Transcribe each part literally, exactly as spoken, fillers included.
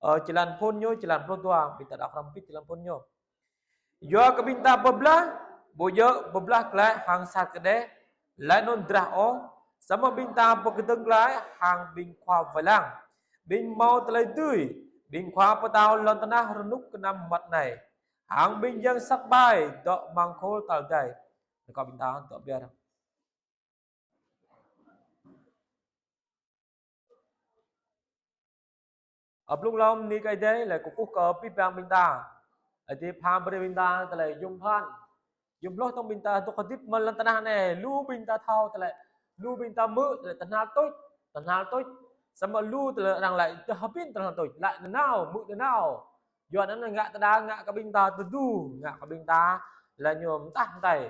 Ơ, črăn phŭn ñu, črăn pluh dua, ƀing ta đŏk hrŏm hơbĭt črăn phŭn ñu. Yua kơ ƀing ta pơblah, ƀu djơ̆ pơblah glaĭ hăng sat kơđeh, laih anŭn drah ôh, samơ̆ ƀing ta pơkơdơ̆ng glaĭ hăng ƀing khua wai lăng, ƀing hmâo tơlơi dưi, ƀing khua pơtao lŏn tơnah rơnŭk kơnăm mơmŏt anai, hăng ƀing yang sat ƀai dŏ amăng khul tal adai. Rơkâo ƀing ta dŏ ƀiă. Ơ, blung lŏm bơni kơ Ơi Adai, laih kơkuh kơ abih bang ƀing ta. Ơi Adai pha brơi ƀing ta tơlơi yôm pơphan. Yôm hloh tơ̆ng ƀing ta dŏ hơdip amăng lŏn tơnah anai, lu ƀing ta thâo tơlơi, lu ƀing ta hmư̆ tơlơi tơhnal tuč, tơhnal tuč. Samơ̆ lu tơlơi arăng laĭ tơhơbĭn tơhnal tuč, laĭ nanao, hmư̆ nanao. Yua anŭn ngă tơdah, ngă kơ ƀing ta tơdu, ngă kơ ƀing ta laih ñu mơtah mơtai.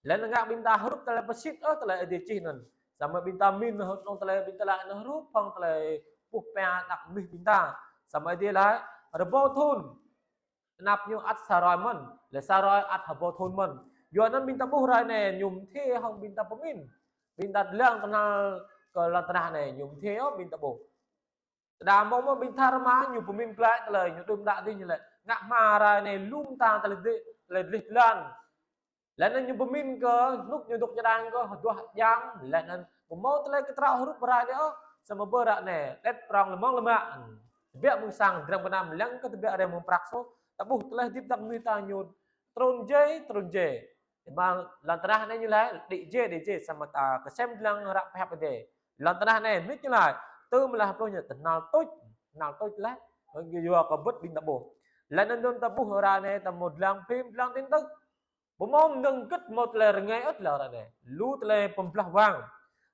Laih anŭn ngă ƀing ta hrup tơlơi pơsit ôh tơlơi Ơi Adai čih anŭn. Samơ̆ ƀing ta min hrup anŭn tơlơi ƀing ta laĭ anŭn hrup hăng tơlơi puh pia đăk mih ƀing ta. Samơ̆ Ơi Adai laĭ, rơbâo thŭn. Tơnap ñu ăt sa hrơi mơ̆n, laih sa hrơi ăt rơbâo thŭn mơ̆n. Yua anŭn ƀing ta ƀuh hrơi anai ñu mơthê hăng ƀing ta pơmĭn. Ƀing ta lăng tơhnal kơ lŏn tơnah anai ñu mơthê ôh ƀing ta ƀuh. Tơdah hmâo mơ̆ ƀing tha rơma ñu pơmĭn glaĭ tơlơi ñu đưm đă dih ñu laĭ. Ngă hmua hrơi anai lŏm ta tơlơi dih, tơlơi dleh dlan. Laih anŭn ñu pơmĭn kơ hnŭk ñu dŏ čơdang kơ hơduah jang, laih anŭn ƀu hmâo tơlơi kơtrâo hrup hrơi anai ôh, samơ̆ ƀơi hrơi anai, đet prong lơmơ̆ng lơmă. Tơbiă mơ̆ng sang dram gơnam lăng kơ tơbiă rai mơ̆ng prăk soh, ta ƀuh tơlơi hơdip đăk mih ta ñu trŭn jai, trŭn jai. Amăng lŏn tơnah anai ñu laĭ, đĭ jai, đĭ jai, samơ̆ ta kơsem lăng ră pơhiăp Ơi Adai. Lŏn tơnah anai, mĭt ñu laĭ, tơm laih pluh ñu tơhnal tuč, tơhnal tuč laih, yua kơ ƀuh ƀing ta ƀuh. Laih anŭn ta ƀuh hrơi anai ta hmâo lăng phim, lăng tin tức. Ƀu hmâo mơnơ̆ng hơgĕt hmâo tơlơi rơngai ôh tơlơi hrơi anai. Lu tơlơi pơblah wang.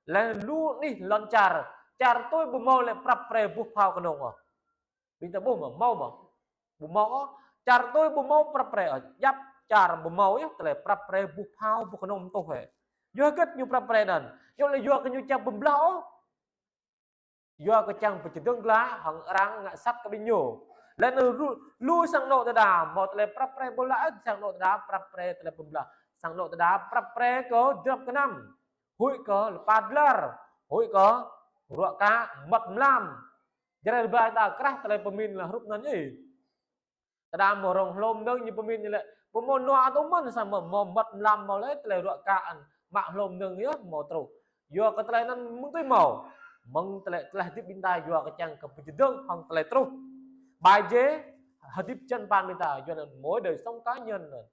Laih lu anih lŏn čar, čar tui ƀu hmâo lĕ prăp pre boh phao kơnơ̆ng ôh. Ƀing ta ƀuh mơ̆, hmâo mơ̆? Ƀu hmâo ôh. Čar tui ƀu hmâo prăp pre ôh. Djăp čar ƀu hmâo yơh tơlơi prăp pre boh phao boh kơnơ̆ng mơtuh hĕ. Yua hơgĕt ñu prăp pre anŭn? Yua laĭ yua kơ ñu čang pơblah ôh. Yua kơ čang pơčơdơ̆ng glaĭ hăng arăng ngă sat kơ ƀing ñu. Laih anŭn lu, lu sang anŏ tơdah hmâo tơlơi prăp pre ƀu laĭ, sang anŏ tơdah prăp pre tơlơi pơblah. Sang anŏ tơdah prăp pre kơ dram gơnam. Huĭ kơ lơpa dlar. Huĭ kơ ruă kă mơmŏt mlam. Jrai rơbâo ta krah tơlơi pơmĭn laih hrup anŭn ih. Tơdah hmâo rŏng hlô mơnơ̆ng ñu pơmĭn ñu laĭ, ƀu hmâo nua ôh mơ̆n samơ̆ hmâo mơmŏt mlam hmâo laih tơlơi ruă kă mă hlô mơnơ̆ng yơh hmâo truh. Yua kơ tơlơi anŭn mơ̆ng tui hmâo. Mơ̆ng tơlơi, tơlơi hơdip ƀing ta yua kơ čang kơ pơčơdơ̆ng hăng tơlơi truh. Ƀai jai hơdip čăn păn ƀing ta yua anŭn mơ̆ đời sống cá nhân anŭn.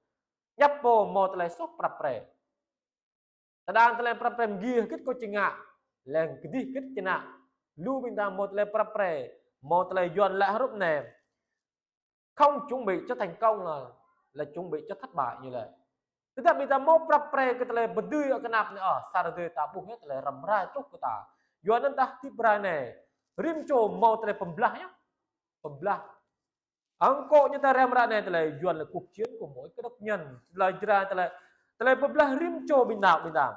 Djăp pô hmâo tơlơi soh prăp pre. Tơdang tơlơi prăp pre mơgi hơgĕt kơ či ngă, lĕ kơdih hơgĕt či ngă. Lu ƀing ta hmâo tơlơi prăp pre, hmâo tơlơi Yuan laĭ hrup anai. Không chuẩn bị cho thành công là, là chuẩn bị cho thất bại ñu laĭ. Tơdah ƀing ta hmâo prăp pre kơ tơlơi pơdơi kơnap anai ôh, sa hrơi ta ƀuh yơh tơlơi răm rai truh kơ ta. Yua anŭn ta hơdip hrơi anai, rĭm čô hmâo tơlơi pơblah yơh. Pơblah. Hăng kơ ñu ta răm rai anai tơlơi Yuan laĭ cuộc chiến của mỗi cơ đốc nhân. Tơlơi Jrai tơlơi, tơlơi pơblah rĭm čô ƀing đaŏ ƀing đaŏ.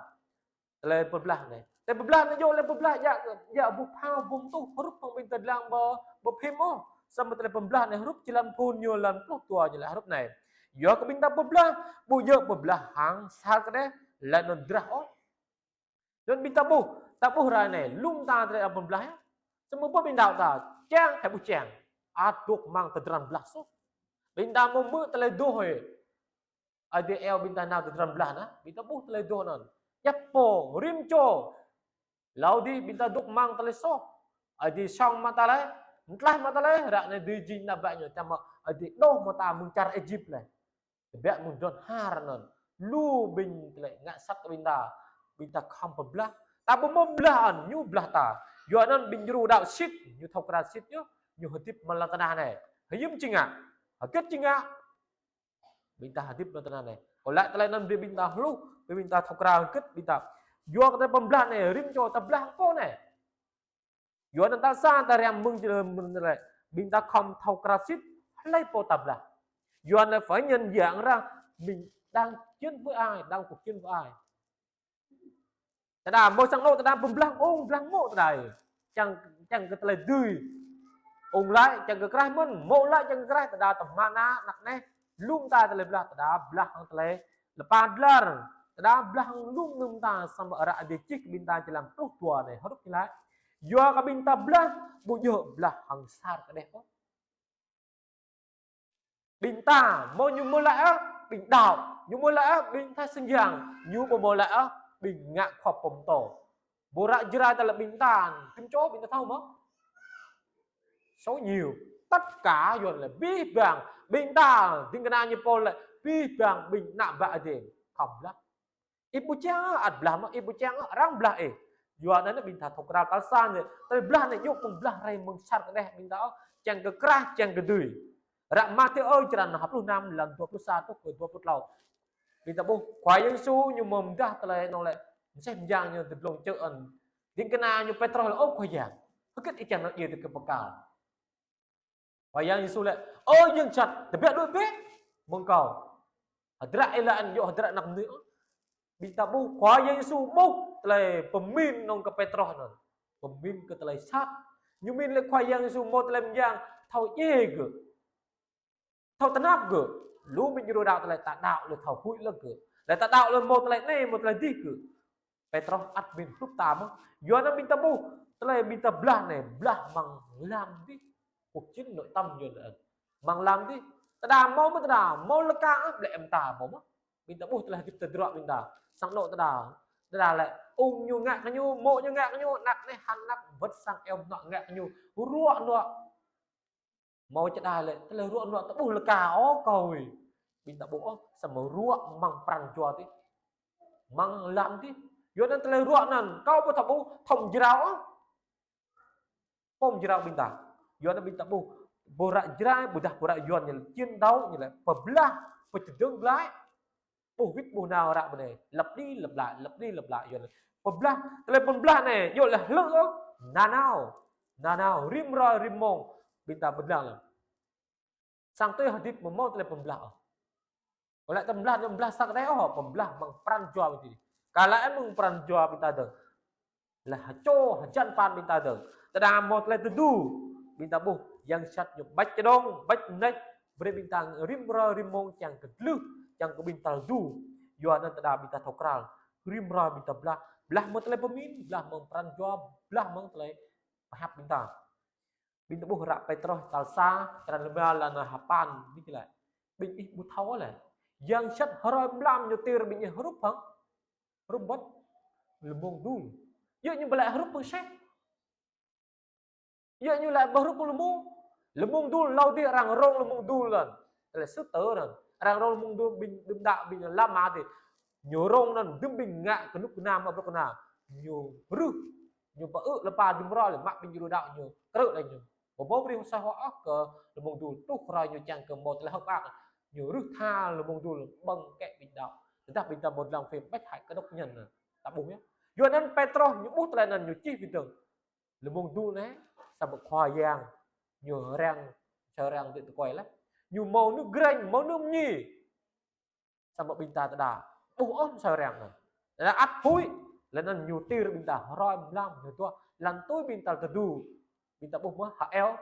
Tơlơi pơblah anai. Tơlơi pơblah anai djơ̆ tơlơi pơblah djă, djă boh phao boh mơtuh hrup hăng ƀing ta lăng ƀơi, ƀơi phim ôh. Samơ̆ tơlơi pơblah anai hrup či lăm phŭn ñu lăm pluh dua ñu laĭ hrup anai. Yua kơ ƀing ta pơblah, ƀu djơ̆ pơblah hăng sat kơđeh, laih anŭn drah ôh. Anŭn ƀing ta ƀuh, ta ƀuh hrơi anai, lŏm ta tơlơi pơblah yơh. Samơ̆ ƀơi ƀing đaŏ ta, čang, hai ƀuh čang. Ăt dŏ amăng tơdron blah soh. Ƀing ta hmâo hmư̆ tơlơi adoh yơh. Ơi Adai iâu ƀing ta nao tơdron blah anŭn, ƀing ta ƀuh tơlơi adoh anŭn. Djăp pô, rĭm čô. Hlâo dih ƀing ta dŏ amăng tơlơi soh. Ơi Adai song mă ta laih, mơtlaih mă ta laih, ră anai dưi jing ană ƀă ñu, samơ̆ Ơi Adai adoh mă ta mơ̆ng čar Êjip laih. Tơbiă mơ̆ng dron har anŭn. Lu ƀing tơlơi ngă sat kơ ƀing ta. Ƀing ta khŏm pơblah. Ta ƀu hmâo blah ôh, ñu blah ta. Yua anŭn ƀing djru đaŏ sĭt, ñu thâo krăn sĭt ñu, ñu hơdip amăng lŏn tơnah anai. Hiư̆m či ngă? Hơgĕt či ngă? Ƀing ta hơdip amăng lŏn tơnah anai. Kơ laĭ tơlơi anŭn brơi ƀing ta hluh, brơi ƀing ta thâo krăn hơgĕt ƀing ta. Yua kơ tơlơi pơblah anai, rĭm čô ta blah pô anai. Yua anŭn ta sa ta răm mơ̆ng jơlan mơ̆ng tơlơi. Ƀing ta khŏm thâo krăn sĭt, hlơi pô ta blah. Yua anŭn phải nhận diện rằng mình đang chiến với ai, đang cuộc chiến với ai. Tơdah hmâo sang anŏ tơdah pơblah ung blah mơ̆ tơdah. Čang, čang kơ tơlơi dưi. Ung laĭ čang kơ kraih mơ̆n, mơ̆ laĭ čang kơ kraih tơdah tơhmă ană, ană anai. Lŏm ta tơlơi blah tơdah blah hăng tơlơi lơpa dlar. Tơdah blah hăng lŏm mơnơ̆ng ta samơ̆ ară Ơi Adai čih kơ ƀing ta či lăm pluh dua anai hrup či laĭ. Yua kơ ƀing ta blah, ƀu djơ̆ blah hăng sat kơđeh ôh. Ƀing ta, hmâo ñu hmâo laĭ ah, ƀing đaŏ, ñu hmâo laĭ ah, ƀing tha sing yang, ñu ƀu hmâo laĭ ah, ƀing ngă khua pơtô. Ƀu ră Jrai ta lĕ ƀing ta, tŭm čô ƀing ta thâo mơ̆. Số nhiều, tất cả Yuan lĕ abih bang, ƀing ta, ding kơna ñu Pôl lĕ, abih bang ƀing ană bă Adai, khŏm blah. Ih ƀu čang ăt blah mơ̆, ih ƀu čang arăng blah ih. Yua anŭn ƀing ta thâo krăn tal sa anai, tơlơi blah anai yua pơblah rai mơ̆ng sat kơđeh ƀing ta, čang kơ krah, čang kơ dưi. Ră Mathiơ črăn ha pluh năm, lăn dua pluh sa truh kơ dua pluh klâo. Ƀing ta ƀuh, Khua Yang Yêsu ñu mơ̆ mơdah tơlơi anŭn lĕ, mơsêh mơyang ñu tơblông čơ ơn. Ding kơna ñu Pêtrôs lĕ, ơ Khua Yang, hơget ih kiăng nao djai tơ kơ pơkal. Khua Yang Yêsu lĕ, ơ yang sat, tơbiă đuaĭ bĕ mơ̆ng kâo. Hơdră ih lĕ anŭn yơh hơdră anăp mơnuih. Ƀing ta ƀuh Khua Yang Yêsu ƀuh tơlơi pơmĭn anŭn kơ Pêtrôs anŭn. Pơmĭn kơ tơlơi sat. Ñu mĭn lĕ Khua Yang Yêsu hmâo tơlơi mơyang thâo djai gơ̆. Thâo tơnap gơ̆. Lu mĭn ñu đaŏ tơlơi ta đaŏ lĕ thâo huĭ lĕ gơ̆. Lĕ ta đaŏ lĕ hmâo tơlơi anai hmâo tơlơi dih gơ̆. Pêtrôs ăt ƀing hrup ta mơ̆n. Yua anŭn ƀing ta ƀuh, tơlơi ƀing ta blah anai, blah amăng lăm dih. Cuộc chiến nội tâm Yuan lĕ. Amăng lăm dih. Tơdah hmâo mơ̆ tơdah, hmâo lơka ah, ƀlĕ em ta hmâo mơ̆. Ƀing ta ƀuh tơlơi hơdip tơdruă ƀing ta. Sang anŏ tơdah. Tơdah lĕ, ung ñu ngă kơ ñu, mô̆ ñu ngă kơ ñu, anăk anai hăng anăk wơ̆t sang eo anŏ ngă kơ ñu. Ruă anŏ. Hmâo čơđai lĕ, tơlơi ruă anŏ ta ƀuh lơka ôh kâo ơi. Ƀing ta ƀuh ôh, samơ̆ ruă amăng pran jua dih. Amăng lăm dih. Yua anŭn tơlơi ruă anŭn, kâo ƀu thâo ƀuh, thâo jrao ôh. Pơm jrao ƀing ta. Yua anŭn ƀing ta ƀuh, ƀu ră Jrai, ƀôdah ƀu ră Yuan ñu lĕ, chiến đấu ñu lĕ, pơblah, pơčơdơ̆ng glaĭ. Ƀuh wĭt ƀuh nao ră ƀơi anai, lăp đi lăp glaĭ, lăp đi lăp glaĭ, Yuan lĕ. Pơblah, tơlơi pơblah anai, yua lĕ hlơ̆ ôh, nanao. Nanao, rĭm hrơi rĭm mông, ƀing ta pơblah lĕ. Sang tui hơdip mơ̆ hmâo tơlơi pơblah ôh. Ƀu lĕ tơlơi pơblah, tơlơi pơblah sat kơđeh ôh, pơblah amăng pran jua ƀing ta. Kơ lĕ amăng pran jua ƀing ta dơ̆ng. Lĕ ha čô, ha jăn păn ƀing ta dơ̆ng. Tơdah hmâo tơlơi tơdu. Ƀing ta ƀuh, yang sat ñu bač čơđông, bač mơneč. Brơi ƀing ta rĭm hrơi rĭm mông čang kơ glưh, čang kơ ƀing ta tơdu. Yua anŭn tơdah ƀing ta thâo krăn. Rĭm hrơi ƀing ta blah. Blah mơ̆ng tơlơi pơmĭn, blah mơ̆ng pran jua, blah mơ̆ng tơlơi pơhiăp ƀing ta. Ƀing ta ƀuh ră Pêtrôs tal sa, črăn rơma lăn ha păn, ƀing lĕ. Ƀing ih ƀu thâo lĕ. Yang sat hrơi mlam ñu tir ƀing ih hrup hăng. Hrup bơ̆t. Lơmông dul. Yua ñu ƀu lĕ hrup hăng sat. Yua ñu lĕ ƀu hrup hăng lơmông. Lơmông dul, hlâo dih arăng rông lơmông dul anŭn. Tơlơi sư tơ anŭn. Arăng rông lơmông dul ƀing đưm đă ƀing lăm mă dih. Ñu rông anŭn, đưm ƀing ngă kơnuk kơna mă bruă kơna. Ñu rưh. Ñu pơư lơpa đưm hrơi lĕ mă ƀing ñu đaŏ ñu. Krư̆ lĕ ñu. Ƀu hmâo brơi sa hoa ôh kơ lơmông dul truh hrơi ñu čang kơ hmâo tơlơi hơ̆k mơak. Ñu rưh tha lơmông dul ƀơ̆ng kĕ ƀing đaŏ. Tơdah ƀing ta ƀu lăng phim ƀĕč hai kơnuk ñăn. Ta ƀuh yơh. Yua anŭn Pêtrôs ñu ƀuh tơlơi anŭn ñu čih ƀing dơ̆ng. Lơmông dul anai, samơ̆ Khua Yang, ñu răng, sa răng tui tơkuai lĕ. Ñu hmâo nư grĕng, hmâo nư mơñi. Samơ̆ ƀing ta tơdah, ƀuh ôh sa răng anŭn. Tơdah ăt huĭ, lĕ anŭn ñu tir ƀing ta, hrơi mlam, ñu tuah, lăn tui ƀing ta tơdu. Ƀing ta ƀuh mơ̆, H'Êwơ.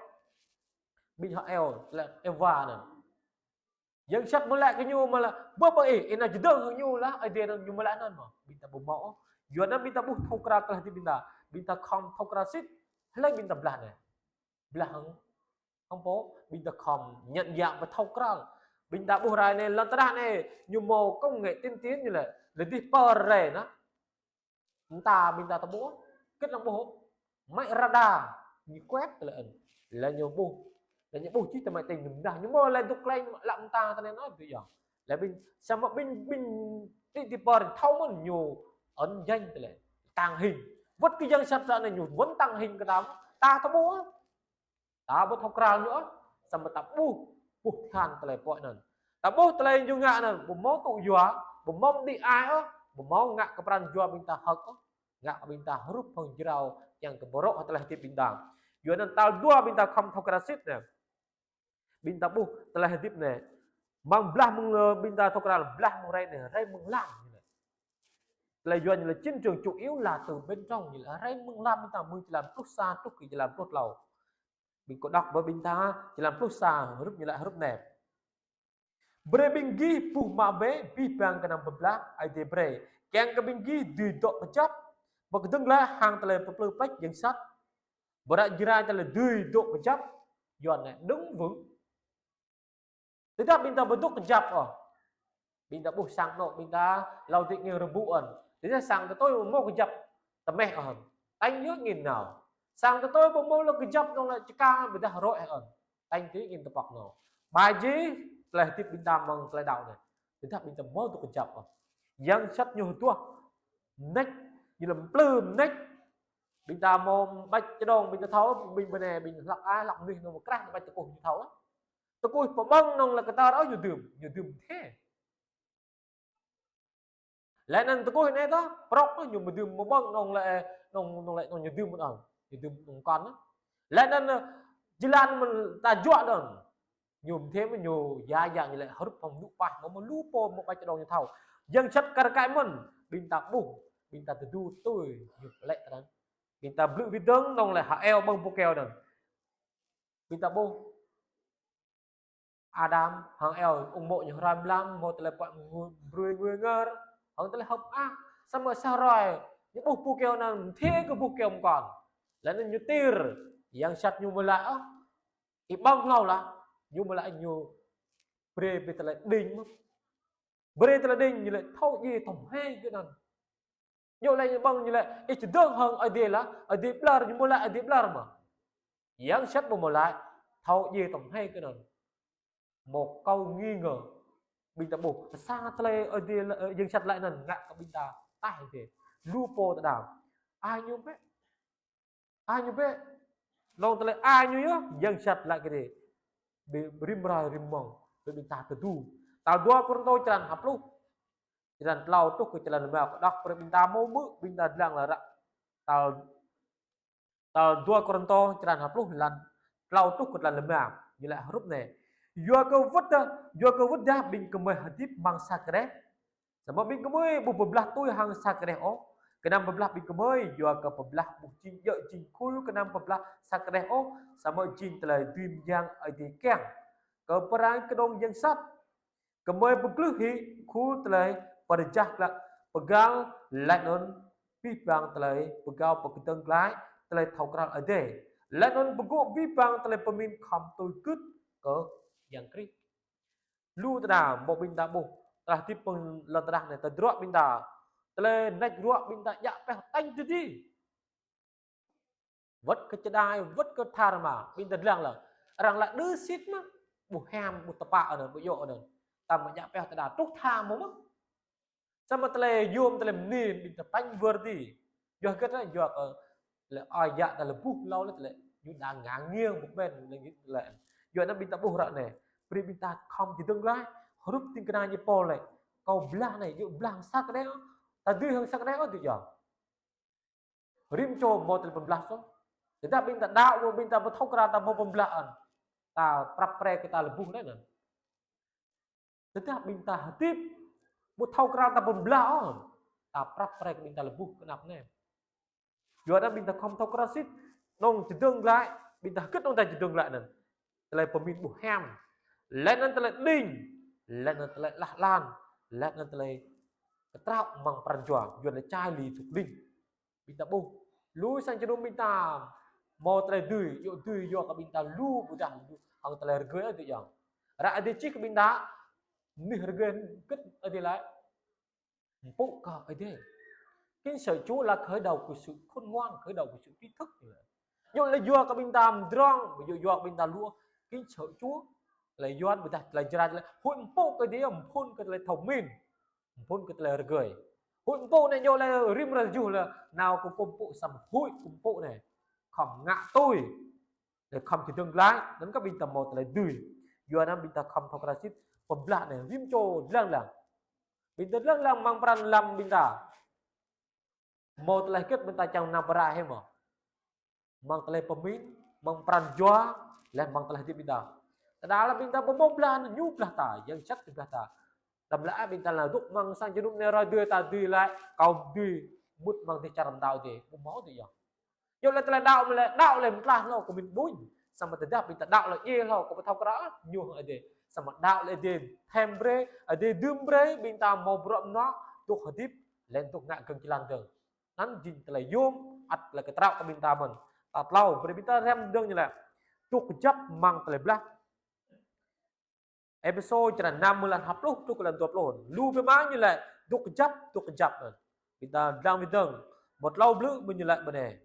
Ƀing H'Êwơ, lĕ Êwa anŭn. Yang sat mơ̆ laĭ kơ ñu mơ̆ laĭ, ƀơ̆ ƀơ̆ ih, ih nao čơdơ̆ng hăng ñu lah, Ơi Adai anŭn ñu mơ̆ laĭ anŭn mơ̆. Ƀing ta ƀu hmâo ôh. Yua anŭn ƀing ta ƀuh thâo krăn tơlơi hơdip ƀing ta. Ƀing ta khŏm thâo krăn sĭt, hlơi ƀing ta blah anai. Blah hăng, hăng pô, ƀing ta khŏm nhận dạng ƀu thâo krăn. Ƀing ta ƀuh rai anai, lŏn tơnah anai, ñu hmâo công nghệ tiên tiến ñu lĕ, lĕ dih pơ rai anŭn. Mơta ƀing ta tơƀuh, kĭt lăng ƀuh. Máy radar, ñu quét tơlơi anŭn. Lĕ ñu ƀuh. Lĕ ñu ƀuh čih tơ máy tính ñu mơdah. Ñu mơ̆ lĕ dŏ klĕng lăm mơta tơ anai anŭn tui yơh. Lĕ ƀing, samơ̆ ƀing, ƀing ti ti pơ thâo mơ̆n ñu ấn danh tơlơi. Tàng hình. Wơ̆t kơ yang sat sa anai ñu wơ̆n tàng hình kơ ta. Ta tơƀuh. Ta ƀu thâo krăn ñu ôh, samơ̆ ta ƀuh, ƀuh tơhan tơlơi pơhiăp anŭn. Ta ƀuh tơlơi ñu ngă anŭn, ƀu hmâo tŭ yua, ƀu hmâo đĭ ai ôh, ƀu hmâo ngă kơ pran jua ƀing ta hơ̆k ôh, ngă kơ ƀing ta hrup hăng jrao, čang kơ bơrŏ tơlơi hơdip ƀing ta. Yua anŭn tal dua ƀing ta khŏm thâo krăn sĭt anai. Ƀing ta ƀuh tơlơi hơdip anai. Mơ̆ng blah mơ̆ng, ơ, ƀing ta thâo krăn blah mơ̆ng rai anai, rai mơ̆ng lăm anai. Tơlơi Yuan ñu lĕ chiến trường chủ yếu là từ bên trong, ñu lĕ rai mơ̆ng lăm ƀing ta mơ̆ng črăn pluh sa truh kơ črăn pluh klâo. Ƀing kâo đŏk ƀơi ƀing ta, črăn pluh sa, hrup ñu lĕ hrup anai. Brơi ƀing gih buh mă bĕ, abih bang kơnăm pơblah, Ơi Adai brơi. Kiăng kơ ƀing gih dưi dŏ kơjăp, pơkơdơ̆ng glaĭ hăng tơlơi pơplư pleč yang sat. Ƀu ră Jrai ta lĕ dưi dŏ kơjăp, Yuan anai, đứng vững. Tơdah ƀing ta ƀu dŏ kơjăp ôh, ƀing ta ƀuh sang anŏ ƀing ta hlâo dŏ ngă rơbŭ ơn. Tơdah sang tơtui ƀu hmâo kơjăp tơmeh ơn, tañ yơh ngă nao. Sang tơtui ƀu hmâo lŏ kơjăp nong lĕ čơka ƀôdah rŏ ơn, tañ tui ngă tơpăk nao. Ƀai jih tơlơi hơdip ƀing ta mơ̆ng tơlơi đaŏ anai. Tơdah ƀing ta ƀu dŏ kơjăp ôh, yang sat ñu hơduah mơneč, ñu lăm plư mơneč. Ƀing ta hmâo ƀač čơđông, ƀing ta thâo, ƀing bơnai, ƀing hlăk ai, hlăk mơnuih nong mơkrah, ƀač tơkuh ñu thâo. Tơkuh pơƀơ̆ng nong lĕ kơtar ôh ñu dưm, ñu dưm thê. Lĕ anŭn tơkuh anai tơ̆, prŏk ñu mơdưm mơƀơ̆ng nong lĕ, nong, nong lĕ, nong ñu dưm mơ̆n ơn, ñu dưm nong kơn. Lĕ anŭn, jơlan mơ̆n ta juă anŭn. Ñu mơ̆n thê mơ̆n ñu ya ya ñu lĕ hrup hăng mơnuih pah, mơ̆ mơ̆ lu pô mơ̆ ƀač čơđông ñu thâo. Yang sat kar kaĭ mơ̆n, ƀing ta ƀuh, ƀing ta tơdu tui, ñu lĕ tơrăn. Ƀing ta blư̆ wĭt dơ̆ng nong lĕ ha eo ƀơ̆ng pô keo anŭn. Ƀing ta ƀuh Adam hăng Eo, ung mô̆ ñu hrăm lăm, hmâo tơlơi pă ngu-, brui ngui ngor, hăng tơlơi hơ̆k mơak, samơ̆ sa hrơi, ñu ƀuh pô keo anŭn, thê kơ pô keo mơkŏn. Lĕ anŭn ñu tir, yang sat ñu mơ̆ laĭ ôh, ih ƀơ̆ng hlâo lah, ñu mơ̆ laĭ ñu brơi ƀing tơlơi đing mơ̆n. Brơi tơlơi đing ñu lĕ thâo djai tơm hai kơ anŭn. Ñu lĕ ñu ƀơ̆ng ñu lĕ, ih čơdơ̆ng hăng Ơi Adai lah, Ơi Adai ƀlŏr, ñu mơ̆ laĭ Ơi Adai ƀlŏr mơ̆. Yang sat ƀu mơ̆ laĭ, thâo djai tơm hai kơ anŭn. Hmâo kâo nghi ngờ. Ƀing ta ƀuh, sa tơlơi Ơi Adai lĕ, ơ, yang sat laĭ anŭn, ngă kơ ƀing ta taih dê. Lu pô tơdang. Ai ñu bĕ. Ai ñu bĕ. Nong tơlơi ai ñu yơh, yang sat laĭ kơ dê. Ƀing rĭm hrơi rĭm mông, ƀing ta tơdu. Tal dua Kôrintô črăn ha pluh. Črăn tlâo truh kơ črăn rơma kơ đŏk brơi ƀing ta hmâo mơ̆, ƀing ta lăng lĕ ră. Tal, tal dua Kôrintô črăn ha pluh lăn tlâo truh kơ lăn rơma. Ñu laĭ hrup anai. Yua kơ wơ̆t dah, yua kơ wơ̆t dah ƀing gơmơi hơdip amăng sa kơđeh. Samơ̆ ƀing gơmơi ƀu pơblah tui hăng sa kơđeh ôh. Kơnăm pơblah ƀing gơmơi, yua kơ pơblah ƀu jing djơ̆ jing khul kơnăm pơblah sa kơđeh ôh, samơ̆ jing tơlơi dưi mơyang Ơi Adai kiăng. Kơ pơrai kơđông yang sat. Gơmơi pơglưh hĭ khul tơlơi pơrơjah glăk pơgăl, laih anŭn abih bang tơlơi pơgao pơkơdơ̆ng glaĭ tơlơi thâo krăn Ơi Adai. Laih anŭn pơgŏ abih bang tơlơi pơmĭn khŏm tui gưt kơ Yang Krist. Lu tơdah hmâo ƀing ta ƀuh, tơdah hơdip pơ̆ng lŏn tơnah anai tơdruă ƀing ta. Tơlơi mơneč ruă ƀing ta djă pioh tañ tơdi. Wơ̆t kơ čơđai, wơ̆t kơ tha rơma, ƀing ta lăng lĕ. Arăng laĭ đơ sĭt mơ̆, ƀu hiam, ƀu tơpă anŭn, ƀu djơ̆ anŭn. Tơdah mơ̆ djă pioh tơdah truh tha mơ̆ mơ̆. Samơ̆ tơlơi yôm tơlơi mơnin, ƀing ta tañ wơr di. Yua hơget anŭn, yua kơ lĕ ơi yă ta lĕ ƀuh hlâo lĕ tơlơi, ñu đang ngă ngiêng ƀu ƀen lĕ git lĕ. Yua anŭn ƀing ta ƀuh ră anai, brơi ƀing ta khŏm čơdơ̆ng glaĭ, hrup ding kơna ñu Pôl lĕ. Kâo blah anai, yua blah sa kơđeh, ta dưi hăng sa kơđeh ôh, dưi yơh. Rĭm čô hmâo tơlơi pơblah soh. Tơdah ƀing ta đaŏ, ƀing ta ƀu thâo krăn ta hmâo pơblah ơn. Ta prăp pre kơ ta lĕ ƀuh lĕ anŭn. Tơdah ƀing ta hơdip, ƀu thâo krăn ta pơblah ơn. Ta prăp pre kơ ƀing ta lĕ ƀuh kơnăp anai. Yua anŭn ƀing ta khŏm thâo krăn sĭt, nong čơdơ̆ng glaĭ, ƀing ta hơget nong ta čơdơ̆ng glaĭ anŭn. Tơlơi pơmĭn ƀu hiam. Laih anŭn tơlơi đing, laih anŭn tơlơi lah lan, laih anŭn tơlơi kơtraŏ amăng pran jua, yua anŭn čai li thŭk đing. Ƀing ta ƀuh. Lu sang jơnum ƀing ta. Hmâo tơlơi dưi, yua dưi yua kơ ƀing ta lu ƀôdah lu. Hăng tơlơi rơgơi ơi dưi yơh. Ră Ơi Adai čih kơ ƀing ta. Mơnuih rơgơi hơget Ơi Adai laĭ. Mpŭ kơ Ơi Adai. Kính sợ Chúa là khởi đầu của sự khôn ngoan, khởi đầu của sự tri thức. Yua lĕ yua kơ ƀing ta mdrŏng, yua yua kơ ƀing ta lu. Kính sợ Chúa. Tơlơi Yuan ƀôdah tơlơi Jrai lĕ. Huĭ mpŭ kơ Ơi Adai, mphŭn kơ tơlơi thâo mĭn. Mphŭn kơ tơlơi rơgơi. Huĭ mpŭ anai ñu lĕ rĭm hrơi tơjuh lĕ nao kơ kơkuh mpŭ samơ̆ huĭ kơkuh mpŭ anai. Khŏm ngă tui. Lĕ khŏm čơdơ̆ng glaĭ, anŭn kơ ƀing ta hmâo tơlơi dưi. Yua anŭn ƀing ta khŏm thâo krăn sĭt, pơblah anai, rĭm čô lăng lăng. Ƀing ta lăng lăng amăng pran lăm ƀing ta. Hmâo tơlơi hơget ƀing ta čang nao pơrai hĕ mơ̆. Amăng tơlơi pơmĭn, amăng pran jua, laih amăng tơlơi hơdip ƀing ta. Tơdah lĕ ƀing ta ƀu hmâo blah, ñu blah ta, yang sat ñu blah ta. Đăm lĕ ƀing ta lăng dŏ amăng sang jơnum anai hrơi dưi ta dưi laĭ, kâo dưi mŭt amăng dêh čar pơtao dêh, ƀu hmâo dêh yơh. Yua lĕ tơlơi đaŏ mơ̆ lĕ, đaŏ lĕ mơtlaih hlâo kơ mĭn ƀuñ. Samơ̆ tơdah ƀing ta đaŏ lĕ djai hlâo kơ ƀu thâo krăn, ñu hăng Ơi Adai. Samơ̆ đaŏ lĕ Ơi Adai, thêm brơi, Ơi Adai dưm brơi, ƀing ta hmâo bruă mơnuă, dŏ hơdip, laih dŏ ngă gơ̆ng jơlan dơ̆ng. Anŭn jing tơlơi yôm, ăt tơlơi kơtraŏ kơ ƀing ta mơ̆n. Tal tlâo, brơi ƀing ta răm dơ̆ng ñu lĕ. Dŏ kơjăp amăng tơlơi blah. Êphêsô črăn năm mơ̆ng lăn ha pluh truh kơ lăn dua pluh. Lu biă mă ñu laĭ dŏ kơjăp, dŏ kơjăp anŭn. Ƀing ta dlăng ƀing dơ̆ng. Mơ̆ng tlâo blư̆ ƀing ñu laĭ ƀơi anai.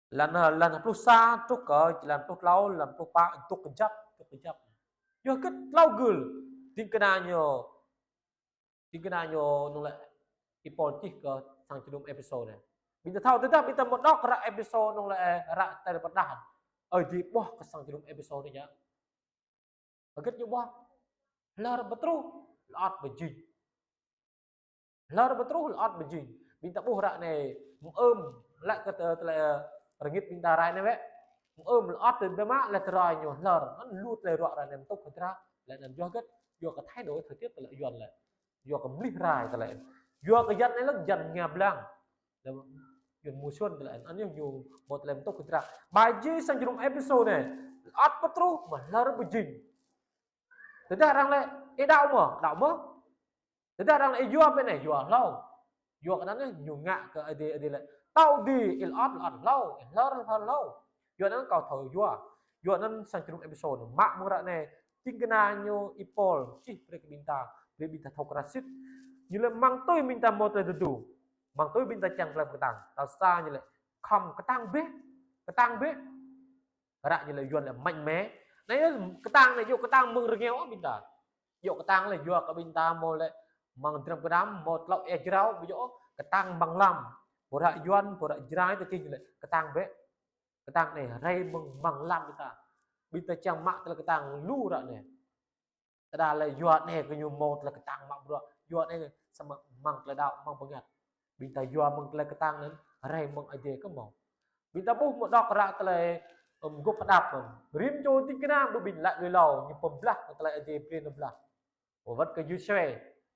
Lăn, lăn ha pluh sa truh kơ lăn pluh tlâo, lăn pluh pă, dŏ kơjăp, dŏ kơjăp. Yua hơget tlâo gưl. Ding kơna ñu, ding kơna ñu nŭng laĭ Y-Pôl čih kơ sang jơnum Êphêsô anai. Ƀing ta thâo tơdah ƀing ta mơ̆ đŏk ră Êphêsô nŭng laĭ, ră tơlơi pơrơđah. Ơi Adai ƀuah kơ sang jơnum Êphêsô anai yơh. Hơget ñu ƀuah? Hlơr pơtruh, lơăt pơjing. Hlơr pơtruh, lơăt pơjing. Ƀing ta ƀuh ră anai, mơ̆ng ưm, laĭ kơ tơ-, tơlơi, ơ, rơngit ƀing ta rai anai wơ̆t. Mơ̆ng ưm, lơăt tơ biă mă, laih tơrai ñu hlơr. Anŭn lu tơlơi ruă ră anai mơtŭk hơdră, laih anŭn yua hơget, yua kơ thái độ thời tiết tơlơi Yuan laih. Yua kơ mlih rai tơlơi. Yua kơ yan anai lĕ yan ngă blang. Laih Yuan mùa xuân tơlơi. Anŭn ñu, ñu ƀu tơlơi mơtŭk hơdră. Ƀai jih sang jơnum Êphêsô anai. Lơăt pơtruh, mơ̆ hlơr pơjing. Tơdah arăng laĭ, ih đaŏ mơ̆, đaŏ mơ̆. Tơdah arăng laĭ, ih yua ƀơi anai, yua hlâo. Yua kơ anŭn ñu ngă kơ Ơi Adai, Ơi Adai laĭ. Tao đĭ, ih lơăt, lơăt hlâo, ih hlơr, hlơr hlâo. Yua anŭn kâo thâo yua. Yua anŭn sang jơnum Êphêsô anai, mă mơ̆ng ră anai, ding kơna ñu Y-Pôl, čih brơi kơ ƀing ta, brơi ƀing ta thâo krăn sĭt. Ñu laĭ mơ̆ng tui ƀing ta mơ̆ tơlơi tơdu. Mơ̆ng tui ƀing ta čang tơlơi kơtang. Tal sa ñu laĭ, khŏm kơtang bĕ, kơtang bĕ. Ră ñu laĭ Yuan laĭ mạnh mẽ. Anai kơtang anai yua kơtang mơ̆ng rơngiao ƀing ta. Yua kơtang laĭ yua kơ ƀing ta mơ̆ laĭ mơ̆ng dram kơnam mơ̆ tlâo ia jrao ƀu djơ̆ kơtang mơ̆ng lăm. Pô ră Yuan, pô ră Jrai ta čih ñu laĭ kơtang bĕ. Kơtang anai rai mơ̆ng, mơ̆ng lăm ƀing ta. Ƀing ta čang mă tơlơi kơtang lu ră anai. Tơdah laĭ yua anai kơ ñu mơ̆ tơlơi kơtang mă bruă. Yua anai samơ̆ mơ̆ng tơlơi đaŏ, mơ̆ng bơngăt. Ƀing ta yua mơ̆ng tơlơi kơtang anŭn, rai mơ̆ng Ơi Adai kơ mơ̆. Ƀing ta ƀuh mơ̆ đŏk ră tơlơi, ưm, mơguah pơđăp anŭn. Rĭm čô ding kơna ƀu ƀing laĭ lui hlâo, ñu pơblah mơ̆ng tơlơi Ơi Adai brơi ñu blah. Wơ̆t kơ Yôsuê,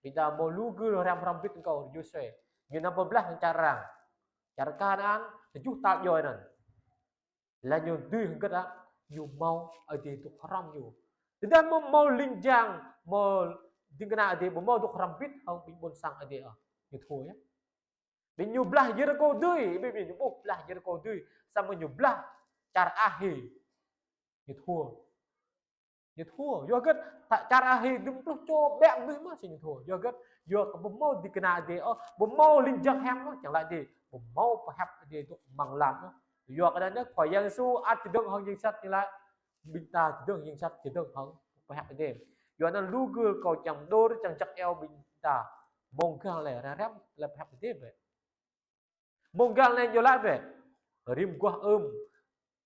ƀing ta mơ̆ lu gưl hrăm hrăm bĭt kơ Yôsuê. Ñu nao pơblah mơ̆ng čar arăng. Čar Kanaan, tơjuh tal djuai anŭn. Laih ñu dưi hơget hă, ñu mơ̆ Ơi Adai dŏ hrŏm ñu. Tơdah mơ̆, mơ̆ ling jang, mơ̆ ding kơna Ơi Adai, mơ̆ dŏ hrŏm bĭt hăng ƀing ƀôn sang Ơi Adai ôh. Ñu thua yơh. Ƀing ñu blah Yêrikô dưi, ƀing, ƀing ñu ƀuh blah Yêrikô dưi, samơ̆ ñu blah čar Ai. Ñu thua. Ñu thua, yua hơget, ta-, čar Ai dŭm pluh čô ƀĕ mơnuih mơ̆ či ñu thua. Yua hơget, yua kơ ƀu mơ̆ ding kơna Ơi Adai ôh, ƀu mơ̆ ling jang hiam ôh, čang laĭ Ơi Adai, ƀu mơ̆ pơhiăp Ơi Adai dŏ mơ̆ng lăm ôh. Yua kơ anŭn Khua Yang Yêsu ăt čơdơ̆ng hăng yang sat ñu laĭ, ƀing ta čơdơ̆ng yang sat, čơdơ̆ng hăng pơhiăp Ơi Adai. Yua anŭn lu gưl kâo čang dơ̆r, čang jak iâu ƀing ta. Mơ̆ng gah laĭ, rai răm, laĭ pơhiăp Ơi Adai bĕ. Mơ̆ng gah anai ñu laĭ bĕ. Rĭm guah ưm.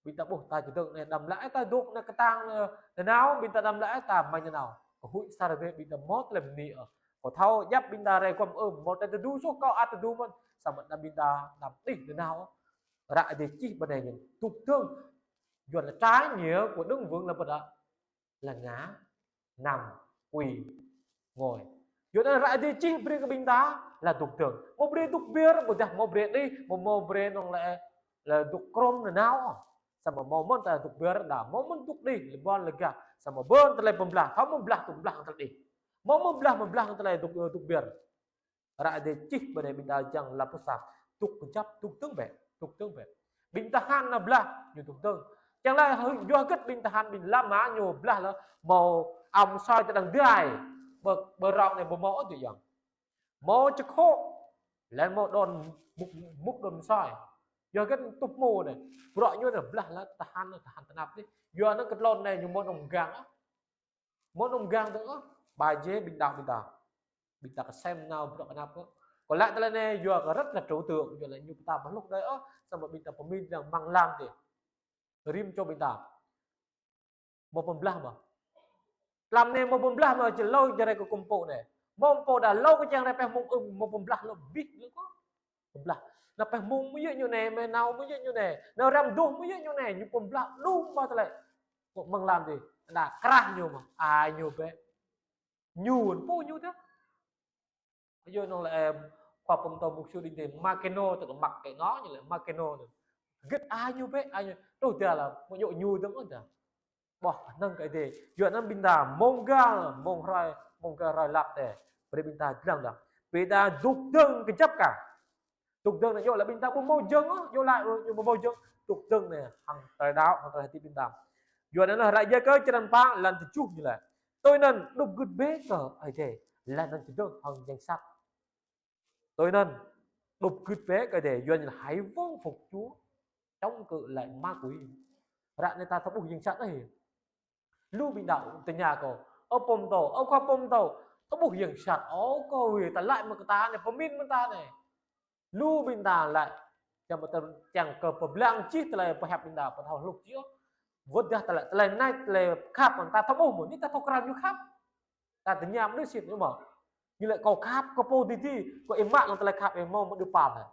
Ƀing ta ƀuh ta čơdơ̆ng anai đăm laĭ ta dŏ anai kơtang, ơ, nanao, ƀing ta đăm laĭ ta mă nanao. Kơ huĭ sa rơbê ƀing ta mơ̆ tơlơi bơni ôh. Kâo thâo djăp ƀing ta rai guah ưm, mơ̆ tơlơi tơdu soh kâo ăt tơdu mơ̆n. Samơ̆ đăm ƀing ta đăm đih nanao. Ră Ơi Adai čih ƀơi anai ñu. Dŏ dơ̆ng. Yuan laĭ trái nghĩa của đứng vững là bơdah. Là ngã, nằm, quỳ, ngồi. Yua anŭn ră Ơi Adai čih brơi kơ ƀing ta, là dŏ dơ̆ng. Mơ̆ brơi dŏ ƀiă, ƀôdah mơ̆ brơi đih, mơ̆, mơ̆ brơi nŭng laĭ, là dŏ krŏm nanao. Samơ̆ mơ̆ mơ̆n ta dŏ ƀiă đa, mơ̆ mơ̆n dŏ đih, lĕ ƀôn lĕ gah. Samơ̆ ƀôn tơlơi pơblah, thâo mơ̆ blah, tơlơi đih. Mơ̆ mơ̆n blah, mơ̆ blah tơlơi dŏ, dŏ ƀiă. Ră Ơi Adai čih ƀơi anai ƀing ta čang lăp pơsat. Dŏ kơjăp, dŏ dơ̆ng bĕ, dŏ dơ̆ng bĕ. Ƀing tơhan nao blah, ñu dŏ dơ̆ng. Čang laĭ hơ-, yua hơget ƀing tơhan ƀing lăm mă ñu blah laih, mơ̆ ăm soi tơdang dai. Ƀơ, ƀơ rong anai ƀu mơ̆ ôh tui yang. Mơ̆ čơkhŏ, laih mơ̆ đon mŭk, mŭk đon soi. Yua hơget tŭ hmô anai. Bruă ñu anai blah laih tơhan, tơhan tơnap anai. Yua anŭn kơ tlôn anai ñu mơ̆ nŭng gang ah. Mơ̆ nŭng gang dơ̆ng ôh, ƀai jĕ ƀing đaŏ ƀing ta. Ƀing ta kơsem nao bruă kơnap ôh. Kâo laĭ tơlơi anai, yua kơ rất là trừu tượng, yua laĭ ñu pơtă pơhlŭk đơi ôh, samơ̆ ƀing ta pơmĭn arăng mơ̆ng lăm tih. Rĭm čô ƀing ta. Mơ̆ pơblah mơ̆. Tlam anai mơ̆ pơblah mơ̆, či hlâo čang rai kơ kŭm pô anai. Mơ̆ pô đa hlâo kơ čang rai pĕ mơ̆ng ưm, mơ̆ pơblah hlâo bih hlâo kơ. Pơblah. Nao pĕ mơ̆ng mơyă ñu anai, mơ̆ nao mơyă ñu anai. Nao răm dŏ mơyă ñu anai, ñu pơblah đŭm ƀă tơlơi. Mơ̆ng lăm tih, đa krah ñu mơ̆, ai ñu bĕ. Ñu, pô ñu tih. Yua nŭng laĭ, ơ, khua pơtô mục sư đĭ tih, makênô, tức là mặc kệ nó, ñu laĭ makênô anai. Hơget ai ñu bĕ, ai ñu, truh dah laĭ, mơ̆ yua ñu dơ̆ng ôh dah. Ƀuh, năng kơ Ơi Adai. Yua anŭn ƀing ta mơ̆ng gah, mơ̆ng hrơi, mơ̆ng gah hrơi lăp tih. Brơi ƀing ta dlăng dah. Ƀing ta dŏ dơ̆ng kơjăp kah. Dŏ dơ̆ng anai yua laĭ ƀing ta ƀu mơ̆ jơ̆ng ôh, yua laĭ, ơ, ƀu mơ̆ jơ̆ng. Dŏ dơ̆ng anai, hăng tơlơi đaŏ, hăng tơlơi hơdip ƀing ta. Yua anŭn ră Ơi Adai kơ črăn pă, lăn tơjuh ñu laĭ. Tui anŭn đup gưt bĕ kơ Ơi Adai, laih anŭn čơdơ̆ng hăng yang sat. Tui anŭn đup gưt bĕ kơ Ơi Adai, yua anŭn hãy vâng phục Chúa, chống cự lại ma quỷ. Ră anai ta thâo ƀuh yang sat anai. Lu ƀing đaŏ tơña kâo: Ơ pô pơtô, ơ khua pô pơtô, thâo ƀuh yang sat ôh kâo, ta laĭ mơ̆ng kơ ta anai, pơmĭn mơ̆ng ta anai. Lu ƀing ta laĭ, čang mơ̆ tơ-, čang kơ pơblang čih tơlơi pơhiăp ƀing ta, pơthâo hluh čih. Wơ̆t dah tơlơi, tơlơi anai, tơlơi khăp mơ̆n ta thâo ƀuh mơ̆n, anai ta thâo krăn ñu khăp. Ta tơña mơnuih sĭt ñu mơ̆. Ñu laĭ kâo khăp, kâo pô dih dih, kâo ih mă lăng tơlơi khăp ih hmâo mơ̆ đưm pă anai.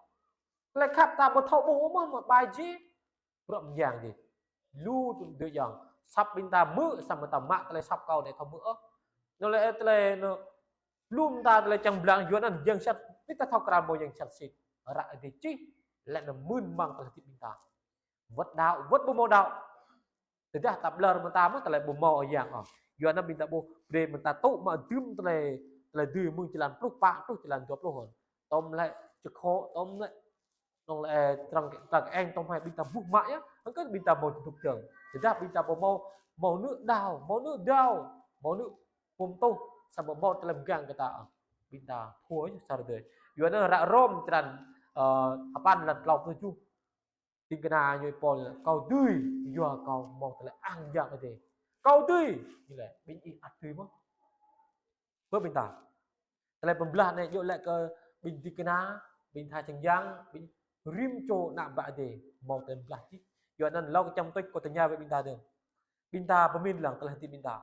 Tơlơi khăp ta ƀu thâo ƀuh ôh mơ̆, mă ƀai jih. Bruă mơyang dih. Lu tui dơi yang. Săp ƀing ta hmư̆, samơ̆ ta mă tơlơi săp kâo anai thâo hmư̆ ôh. Anŭn lĕ tơlơi anŭn. Lu ƀing ta tơlơi čang blang yua anŭn yang sat. Anai ta thâo krăn hmâo yang sat sĭt. Ră Ơi Adai čih. Laih anŭn mơ̆n mơ̆ng tơlơi hơdip ƀing ta. Wơ̆t đaŏ, wơ̆t ƀu hmâo đaŏ. Tơdah ta ƀlŏr mơta mơ̆ tơlơi ƀu hmâo yang ôh. Yua anŭn ƀing ta ƀuh brơi mơta tŭ mă dưm tơlơi, tơlơi dưi mơ̆ng jơlan pluh pă truh jơlan dua pluh. Tơm lĕ čơkhŏ, tơm lĕ, tơm lĕ, ơ, trăng, trăng eng tơm hai ƀing ta ƀuh mă yơh. Hăng kơ ƀing ta hmâo čơdŭk dơ̆ng. Tơdah ƀing ta ƀu hmâo, hmâo anŭn đaŏ, hmâo anŭn đaŏ, hmâo anŭn pơm tuh, samơ̆ hmâo tơlơi mơgang kơ ta. Ƀing ta thua yơh sa rơdơi. Yua anŭn ră Rôm črăn, ơ, sapăn lăn klâo pluh tơjuh. Ding kơna ñu Pôl laĭ, kâo dưi, yua kâo hmâo tơlơi ang yang Ơi Adai. Kâo dưi, ñu laĭ, ƀing ih ăt dưi mơ̆. Bơ ƀing ta. Tơlơi pơblah anai djơ̆ laĭ kơ ƀing ding kơna, ƀing tha čang yang, ƀing rĭm čô ană bă Ơi Adai, hmâo tơlơi pơblah čih. Yua anŭn hlâo kơ čăm tuč kâo tơña wơ̆t ƀing ta dơ̆ng. Ƀing ta pơmĭn lăng tơlơi hơdip ƀing ta.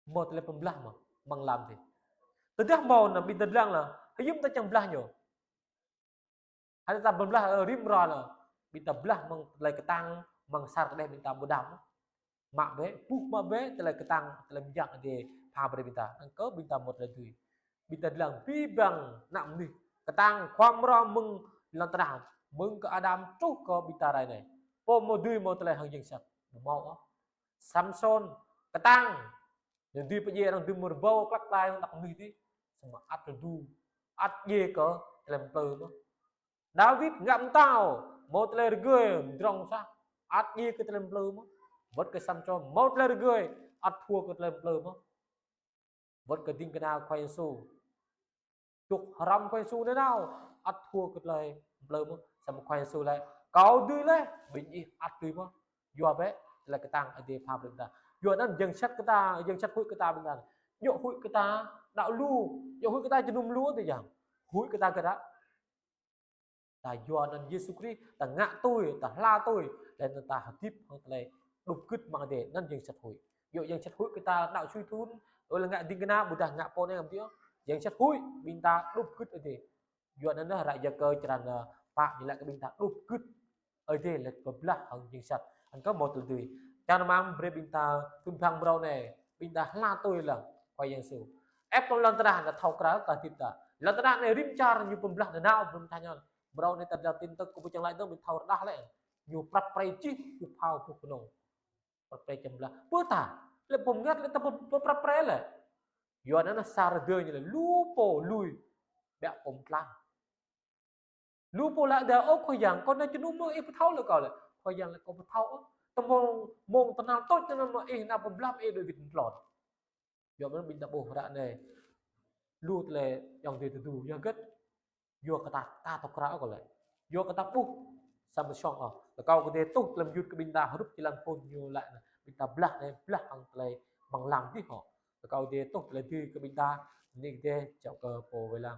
Hmâo tơlơi pơblah mơ̆, mơ̆ng lăm dih. Tơdah hmâo anŭn ƀing ta lăng lah, hiư̆m ta čang blah ñu. Hơdôm ta ƀu blah, ơ, rĭm hrơi anŭn. Ƀing ta blah mơ̆ng tơlơi kơtang, mơ̆ng asar kơđeh ƀing ta ƀu đăm. Mă bĕ, ƀuh mă bĕ, tơlơi kơtang, tơlơi mơyang Ơi Adai pha brơi ƀing ta. Hăng kơ ƀing ta hmâo tơlơi dưi. Ƀing ta lăng abih bang ană mơnuih. Kơtang khua mơrô mơ̆ng lŏn tơnah. Mơ̆ng kơ Adam truh kơ ƀing ta hrơi anai. Pô hmâo dưi hmâo tơlơi hăng yang sat. Ƀu hmâo ôh. Samsôn, kơtang. Ñu dưi pơdjai arăng dưi mơ̆ rơbâo klăk klai ană mơnuih dih. Samơ̆ ăt tơdu. Ăt djai kơ tơlơi plư mơ̆. Dawid ngă pơtao, hmâo tơlơi rơgơi, pơdrŏng sah. Ăt djai kơ tơlơi plư mơ̆. Wơ̆t kơ Samsôn, hmâo tơlơi rơgơi, ăt thua kơ tơlơi plư mơ̆. Wơ̆t kơ ding kơna Khua Yêsu. Dŏ hrŏm Khua Yêsu nanao, ăt thua kơ tơlơi plư mơ̆. Samơ̆ Khua Yêsu laĭ, kâo dưi laih, ƀing ih ăt dưi mơ̆. Yua bĕ, tơlơi kơtang Ơi Adai pha brơi ta. Yua anŭn yang sat kơ ta, yang sat huĭ kơ ta ƀing ta. Djơ̆ huĭ kơ ta, đaŏ lu, djơ̆ huĭ kơ ta jơnum lu tơ yang. Huĭ kơ ta kơ đaŏ. Ta yua anŭn Yêsu Krist, ta ngă tui, ta hla tui, laih anŭn ta hơdip hăng tơlơi đup gưt mơ̆ng Ơi Adai, anŭn yang sat huĭ. Yua yang sat huĭ kơ ta đaŏ sui thun, ơ lĕ ngă ding kơna, ƀôdah ngă pô anai ngă pô adih. Yang sat huĭ, ƀing ta đup gưt Ơi Adai. Yua anŭn ră Yakơ črăn, ơ, pă ñu laĭ kơ ƀing ta đup gưt Ơi Adai laih pơblah hăng yang sat. Hăng kơ hmâo tơlơi dưi. Čang mơ̆ng brơi ƀing ta tŭ bang mrâo anai, ƀing ta hla tui lăng Khua Yang Yêsu. Ĕp tơlơi lŏn tơnah anai thâo krăn ta hơdip ta. Lŏn tơnah anai rĭm čar ñu pơblah nanao ƀing ta ñu. Mrâo anai ta đaŏ tin tức kơ ƀu čang laĭ dơ̆ng ƀing thâo rơđah lĕ. Ñu prăp pre čih, ñu phao pŭ kơnơ̆ng. Prăp pre čang blah. Pơ ta, lĕ pơm ngăt lĕ ta pơ, pơ prăp pre lĕ. Yua anŭn sa rơdơi ñu lĕ lu pô lui. Biă pơm tlang. Lu pô laĭ đa, ơ Khua Yang, kâo anai jơnum mơ̆ ih pơthâo lĕ kâo lĕ. Khua Yang laĭ kâo pơthâo ôh. Tơmơ̆ng mơ̆ng tơnal tuč tơnal mơ̆ ih nao pơblah ih đuaĭ wĭt tơlŏn. Yua mơ̆n ƀing ta ƀuh ră anai. Lu tơlơi ayŏng adơi tơdu yua hơget. Yua kơ ta, ta thâo krăn kâo lĕ. Yua kơ ta ƀuh. Samơ̆ song ôh. Rơkâo kơ Ơi Adai tuh tơlơi mơyut kơ ƀing ta hrup jơlan phŭn ñu laĭ anai. Ƀing ta blah anai, blah hăng tơlơi mơ̆ng lăm dih hŏ. Rơkâo kơ Ơi Adai tuh tơlơi dưi kơ ƀing ta. Anai kơ Ơi Adai, čŏk kơ pô wai lăng.